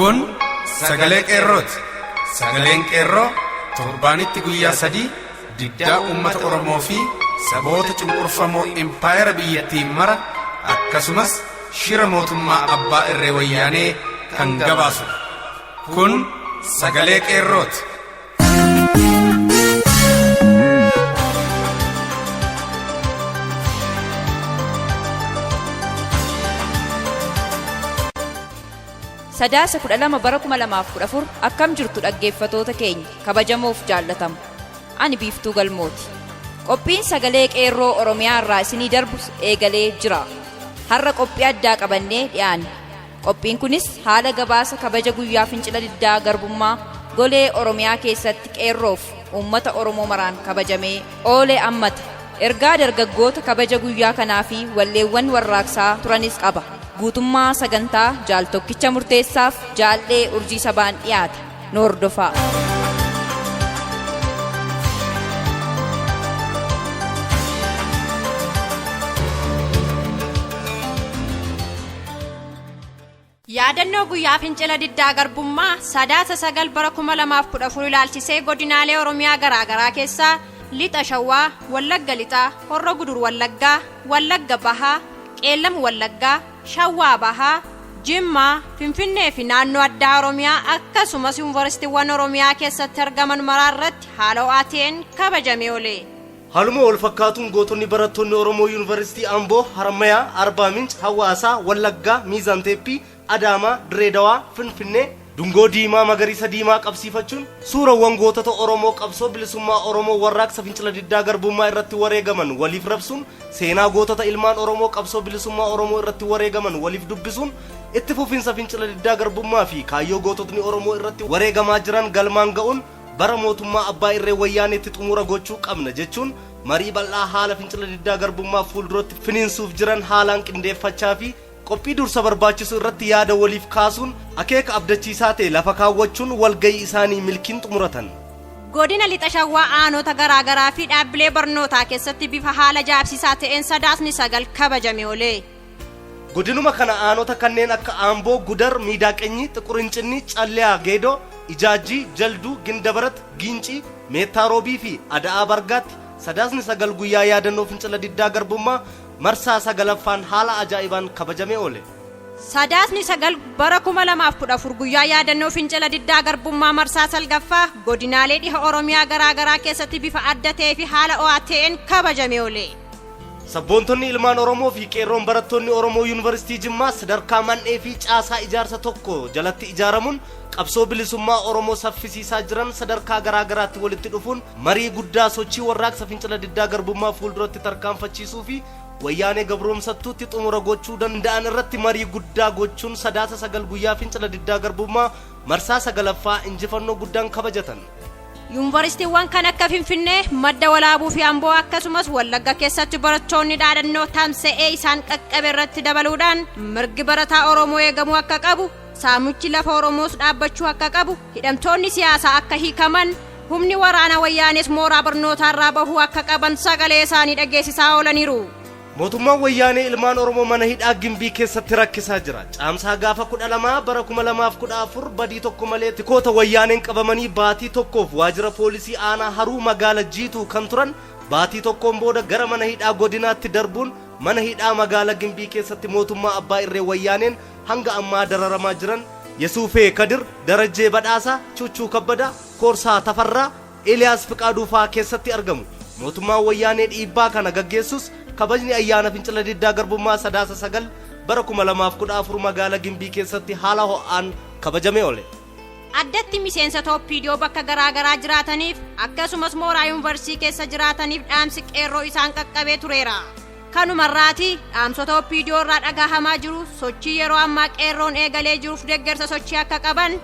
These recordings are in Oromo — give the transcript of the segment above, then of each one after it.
Kun sagalee qeerrooti. Sagaleen qeerroo torbaanitti guyyaa 3 diddaa uummata Oromoo fi saboota cunqurfamoo impaayera biyyattii mara akkasumas shira mootummaa abbaa irree wayyaanee kan gabaasudha. Kun sagalee qeerrooti. Sadaasa 12 bara 2014 akkam jirtu dhaggeeffatoota keenya kabajamoof jaallatamu. Ani Biiftuu Galmooti. Qophiin sagalee qeerroo Oromiyaa irraa isinii darbu eegalee jira. Har'a qophii addaa qabannee dhiyaanne. Qophiin kunis haala gabaasa kabaja guyyaa fincila diddaa garbummaa golee Oromiyaa keessatti qeerroof uummata Oromoo maraan kabajamee oole ammata. Ergaa dargaggoota kabaja guyyaa kanaa fi walleewwan warraaqsaa turanis qaba. Guutummaa sagantaa Jaal Tokkicha Murteessaaf Jaal'ee Urjii Sabaan dhiyaata. Nu hordofaa. Yaadannoo guyyaa fincila diddaa garbummaa Sadaasa 9 bara 2014 ilaalchisee godinaalee Oromiyaa garaa garaa keessaa Lixa Shawaa, Wallagga Lixaa, Horro Gudur Wallaggaa, Wallagga Bahaa, Qeellam Wallaggaa, Shawaa Bahaa, Jimmaa, Finfinnee fi naannoo addaa Oromiyaa akkasumas yuunvarsiitiwwan Oromiyaa keessatti argaman maraa irratti haala ho'aa ta'een kabajamee oole. Haaluma wal fakkaatuun gootonni barattoonni Oromoo Yuunivarsiitii Amboo, Harammayaa, Arbaa Minc, Hawaasaa, Wallaggaa, Miizaan Teeppii, Adaamaa, Dirree Dawaa, Finfinnee, dungoo diimaa magariisa diimaa qabsiifachuun suurawwan gootota Oromoo qabsoo bilisummaa Oromoo warraaqsa fincila diddaa garbummaa irratti wareegaman waliif rabsuun seenaa gootota ilmaan Oromoo qabsoo bilisummaa Oromoo irratti wareegaman waliif dubbisuun itti fufinsa fincila diddaa garbummaa fi kaayyoo goototni Oromoo irratti wareegamaa jiran galmaan ga'uun bara mootummaa abbaa irree Wayyaaneetti xumura gochuu qabna jechuun marii bal'aa haala fincila diddaa garbummaa fuulduratti finiinsuuf jiran haalaan qindeeffachaa fi qophii dursa barbaachisu irratti yaada waliif kaasuun akeeka abdachiisaa ta'e lafa kaawwachuun walgahii isaanii milkiin xumuratan. Godina Lixa Shawwaa aanota garaa garaa fi dhaabbilee barnootaa keessatti bifa haala ajaa'ibsiisaa ta'een Sadaasni 9 kabajame oole. Godinuma kana aanota kanneen akka Amboo, Gudar, Miidaa Qenyii, Xiqur Incinnii, Calliyaa Geedoo, Ijaajjii, Jalduu, Gindabarat, Giincii, Meettaa Roobii fi Ada'aa Bargaatti Sadaasni 9 guyyaa yaadannoo fincila diddaa garbummaa marsaa 9ffaan haala ajaa'ibaan kabajamee oole. Sadaasni 9 bara 2014 guyyaa yaadannoo fincila diddaa garbummaa marsaa 9ffaa godinaalee dhiha Oromiyaa garaa garaa keessatti bifa adda ta'ee fi haala o'aa ta'een kabajamee oole. Sabboontonni ilmaan Oromoo fi qeerroon barattoonni Oromoo Yuunivarsiitii Jimmaa sadarkaa man'ee fi caasaa ijaarsa tokko jalatti ijaaramuun qabsoo bilisummaa Oromoo saffisiisaa jiran sadarkaa garaa garaatti walitti dhufuun marii guddaa sochii warraaqsa fincila diddaa garbummaa fuulduratti tarkaanfachiisuu fi wayyaanee gabroomsattuutti xumura gochuu danda'an irratti marii guddaa gochuun Sadaasa 9 guyyaa fincila diddaa garbummaa marsaa 9ffaa injifannoo guddaan kabajatan. Yuunvaristiiwwan kan akka Finfinnee, Madda Walaabuu fi Amboo akkasumas Wallagga keessatti barattoonni dhaadannoo tamsa'ee isaan qaqqabe irratti dabaluudhaan mirgi barataa Oromoo eegamuu akka qabu, saamichi lafa Oromoos dhaabbachuu akka qabu, hidhamtoonni siyaasaa akka hiikaman, humni waraana Wayyaanees mooraa barnootaa irraa bahuu akka qaban sagalee isaanii dhageessisaa oolaniiru. Mootummaan Wayyaanee ilmaan Oromoo mana hidhaa Gimbii keessatti rakkisaa jira. Caamsaa gaafa 12 bara 2014 badii tokko malee tikoota Wayyaaneen qabamanii baatii tokkoof waajjira poolisii aanaa Haruu magaala Jiituu kan turan baatii tokkoon booda gara mana hidhaa godinaatti darbuun mana hidhaa magaala Gimbii keessatti mootummaa abbaa irree Wayyaaneen hanga ammaa dararamaa jiran Yesuufee Kadir, Darajjee Badhaasaa, Chuchuu Kabbadaa, Koorsaa Tafarraa, Eeliyaas Fiqaaduu fa'aa keessatti argamu. Mootummaan Wayyaanee dhiibbaa kana gaggeessus kabajni ayyaana fincila diddaa garbummaa Sadaasa 9 bara 2014 magaala Gimbii keessatti haala ho'aan kabajamee oole. Addatti miseensota OPDO bakka garaa garaa jiraataniif akkasumas mooraa yuunvarsiitii keessa jiraataniif dhaamsi qeerroo isaan qaqqabee tureera. Kanumarraati dhaamsota OPDO irraa dhagahamaa jiru sochii yeroo ammaa qeerroon eegalee jiruuf deggersa sochii akka qaban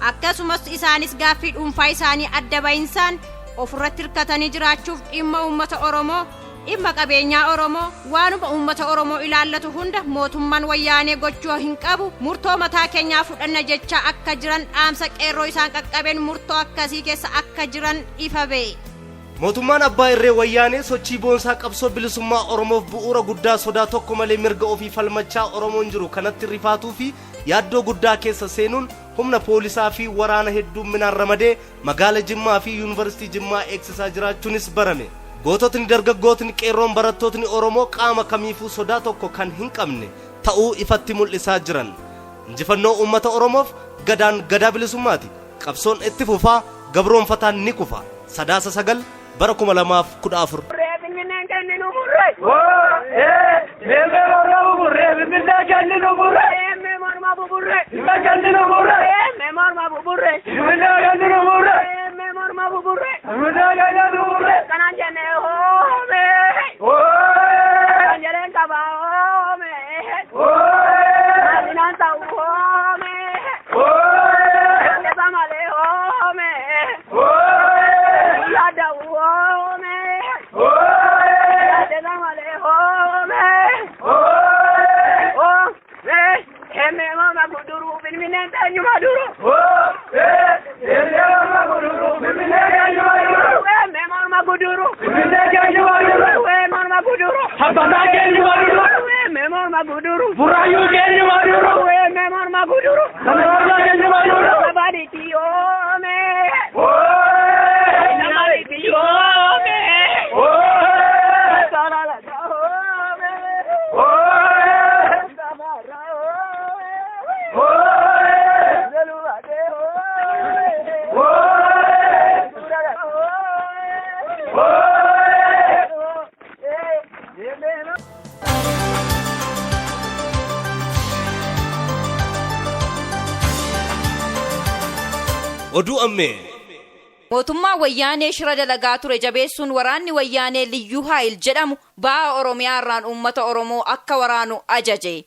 akkasumas isaanis gaaffii dhuunfaa isaanii adda bahinsaan ofirratti hirkatanii jiraachuuf dhimma uummata Oromoo, dhimma qabeenyaa Oromoo, waanuma uummata Oromoo ilaallatu hunda mootummaan Wayyaanee gochuu hin qabu, murtoo mataa keenyaa fudhanna jechaa akka jiran dhaamsa qeerroo isaan qaqqabeen murtoo akkasii keessa akka jiran ifa ba'e. Mootummaan abbaa irree Wayyaanee sochii boonsaa qabsoo bilisummaa Oromoof bu'uura guddaa sodaa tokko malee mirga ofii falmachaa Oromoon jiru kanatti rifaatuu fi yaaddoo guddaa keessa seenuun humna poolisaa fi waraana hedduminaan ramadee magaala Jimmaa fi Yuunivarsiitii Jimmaa eegsisaa jiraachuunis barame. Goototni dargaggootni qeerroon barattootni Oromoo qaama kamiifuu sodaa tokko kan hin qabne ta'uu ifatti mul'isaa jiran. Injifannoo uummata Oromoof gadaan gadaa bilisummaati. Qabsoon itti fufaa gabroonfataan ni kufa. Sadaasa 9 bara 2014. Finfinneen kenninu burree. Eemmee morma buburree Finfinnee kenninu burree. Eemmee morma buburree. Finfinnee kenninu burree. Eemmee morma buburree. Finfinnee kenninu burree. Eemmee morma buburree. Finfinnee kenninu burree. Kanaan jennee hoomee. Kan jedheen qaba hoomee. Maatinaan ta'u hoomee. Qilleensa malee hoomee. Yaada'u hoomee. Qilleensa malee hoomee. Hoomee. Eemmee morma guduruu Finfinneen teenyuma duru. Eemmee morma guduruu Finfinnee kenninu duruu. Eemmee morma guduruu. Finfinnee kenninu duruu. Eemmee morma guduruu. Habbataa kenninu duruu. Eemmee morma guduruu. Buraayyuu kenninu duruu. Eemmee morma guduruu. Namoota kenninu duruu. Nabadiiti yoomee. Nabadiiti yoomee. Sarara yoomee. Samara yoomee. Zeluwade yoomee. Surara yoomee. Oduu ammee. Mootummaa wayyaanee shira dalagaa ture jabeessuun waraanni wayyaanee Liyyuu Haayil jedhamu ba'a Oromiyaa irraan uummata Oromoo akka waraanu ajaje.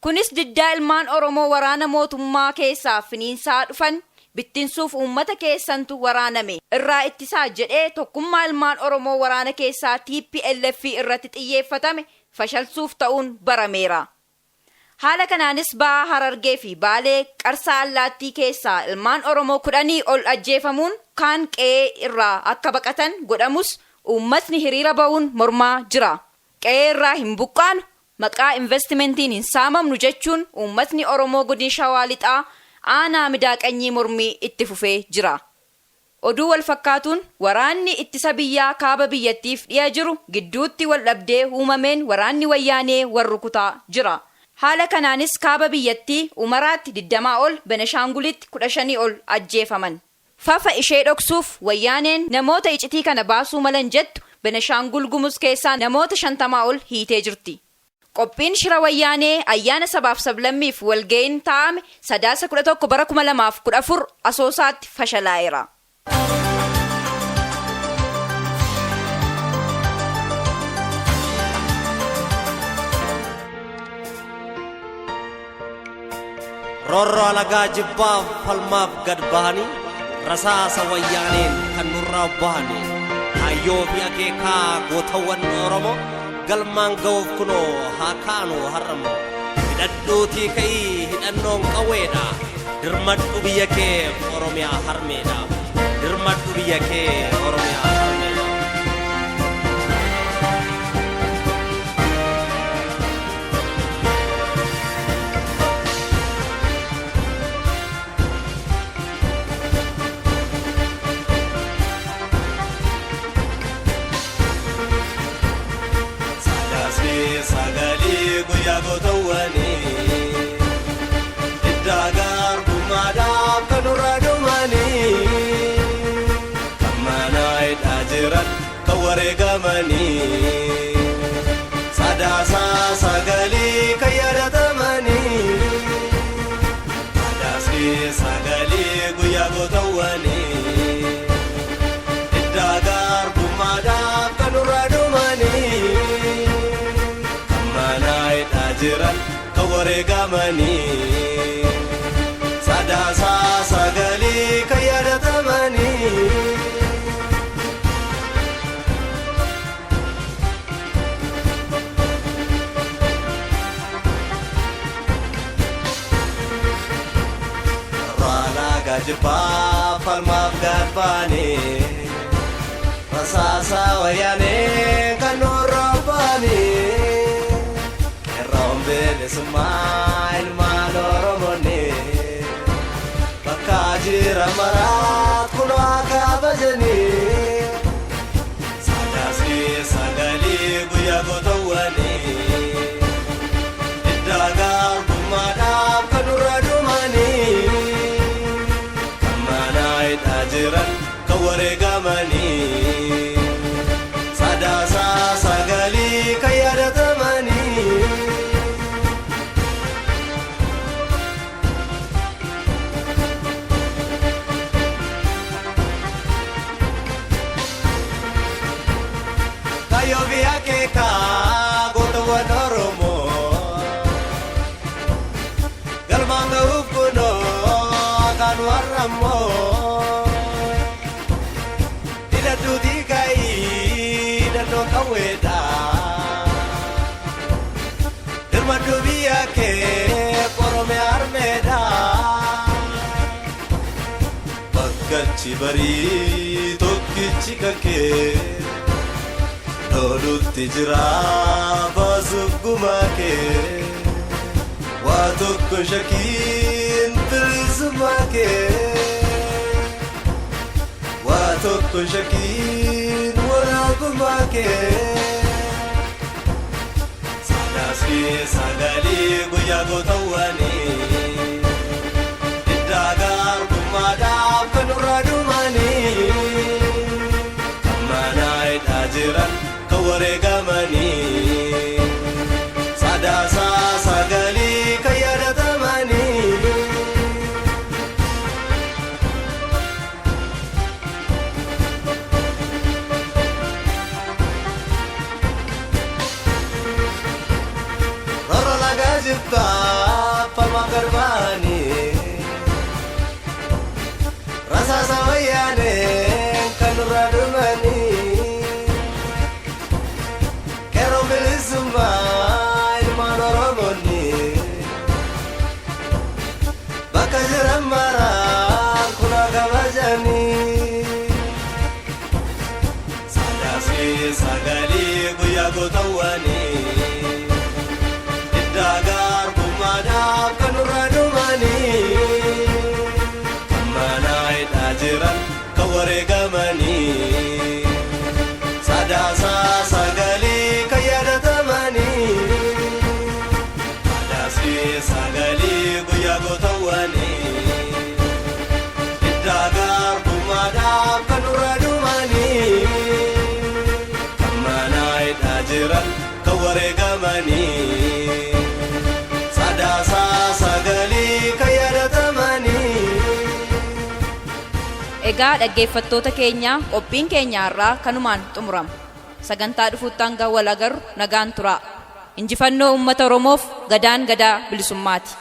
Kunis diddaa ilmaan Oromoo waraana mootummaa keessaa finiinsaa dhufan bittinsuuf uummata keessantu waraaname. Irraa ittisaa jedhee tokkummaa ilmaan Oromoo waraana keessaa TPLF irratti xiyyeeffatame fashalsuuf ta'uun barameera. Haala kanaanis ba'aa Harargee fi Baalee qarsaa allaattii keessaa ilmaan Oromoo 10 ol ajjeefamuun kaan qe'ee irraa akka baqatan godhamus uummatni hiriira ba'uun mormaa jira. Qe'ee irraa hin buqqaanu maqaa investimentiin hin saamamnu jechuun uummatni Oromoo godina Shawaa Lixaa aanaa midaaqanyii mormii itti fufee jira. Oduu wal fakkaatuun waraanni ittisa biyyaa kaaba biyyattiif dhiya jiru gidduutti wal dhabdee uumameen waraanni wayyaanee wal rukutaa jira. Haala kanaanis kaaba biyyattii Umaraatti 20 ol Beneshaangulitti 15 ol ajjeefaman. Fafa ishee dhoksuuf wayyaaneen namoota icitii kana baasuu malan jettu Beneshaangul Gumuz keessaa namoota 50 ol hiitee jirti. Qophiin shira wayyaanee ayyaana sabaaf sablammiif walga'iin taa'ame sadaasa 11 bara 2014 Asoosaatti fashalaa'eera. Roorroo alagaa jibbaaf falmaaf gad bahanii rasaasa wayyaaneen kan nurraa bahanii kaayyoo fi akeekaa gootawwan Oromoo galmaan ga'uuf kunoo haa kaanu har'ammoo hidhadhuutii ka'ii hidhannoon qawweedha dirmadhu biyya kee Oromiyaa harmeedha dirmadhu biyya kee Oromiyaa harmeedha. Sadaasni sagalee guyyaa gootawwanii iddaa garbummaadhaaf kan nurraa dhumanii kan mana hidhaa jiran kan wareegamanii sadaasa sagalee kan yaadatamanii sadaasni sagalee guyyaa gootawwanii iddaa garbummaadhaaf kan nurraa dhumanii kan mana hidhaa jiran kan wareegamanii sadaasa sagalee kan yaadatamanii. Raanaa gajibbaa falmaaf gadbaanii rasaasa wayyaanee kan nurraa baanii qeerroon bilisummaa ilmaan Oromoonni. jira maraat kunoo akka kabajanii. Sadaasni sagalii guyyaa gootawwanii. Diddaa garbummaadhaaf kan nurra dhumanii. Kan mana hidhaa jiran kan wareegamanii. Sadaasa sagalii kan yaadatamanii. Kaayoo biyya keekaa gootawwan Oromoo. Galmaan ga'uuf kunoo kan warrammoo. Hidhadhuutii ka'ii hidhannoo qawweedha. Dirmadhu biyya kee qorome harmeedha. Bakkalchi barii tokkichi kakkee. Lolutti jira baasuuf gumaa kee. Waa tokko shakkiin bilisummaa kee. Waa tokko shakkiin walaabummaa kee. Sadaasni sagalii guyyaa gootawwanii. Diddaa garbummaadhaaf kan nurra dhumanii. Kan mana hidhaa jiran kan wareegamanii. Sadaasa sagalii kan yaadatamanii. Rorro lagaa jibbaa falmaa garbaanii. Rasaasa wayyaaneen kan nurraa dhumanii. Qeerroon bilisummaa ilmaan Oromoonni. Bakka jiran maraan kunaa kabajanii. Sadaasni sagalii guyyaa gootawwanii. Diddaa garbummaadhaaf kan nurra dhumanii. Kan mana hidhaa jiran kan wareegamanii. Sadaasa sagalii kan yaadatamanii. Sadaasni sagalii guyyaa gootawwanii. Diddaa garbummaadhaaf kan nurra dhumanii. Kan mana hidhaa jiran kan wareegamanii. Sadaasa sagalii kan yaadatamanii. Egaa dhaggeeffattoota keenya qophiin keenya har'aa kanumaan xumurama. Sagantaa dhufuutti hanga wal agarru nagaan turaa. Injifannoo uummata Oromoof gadaan gadaa bilisummaati.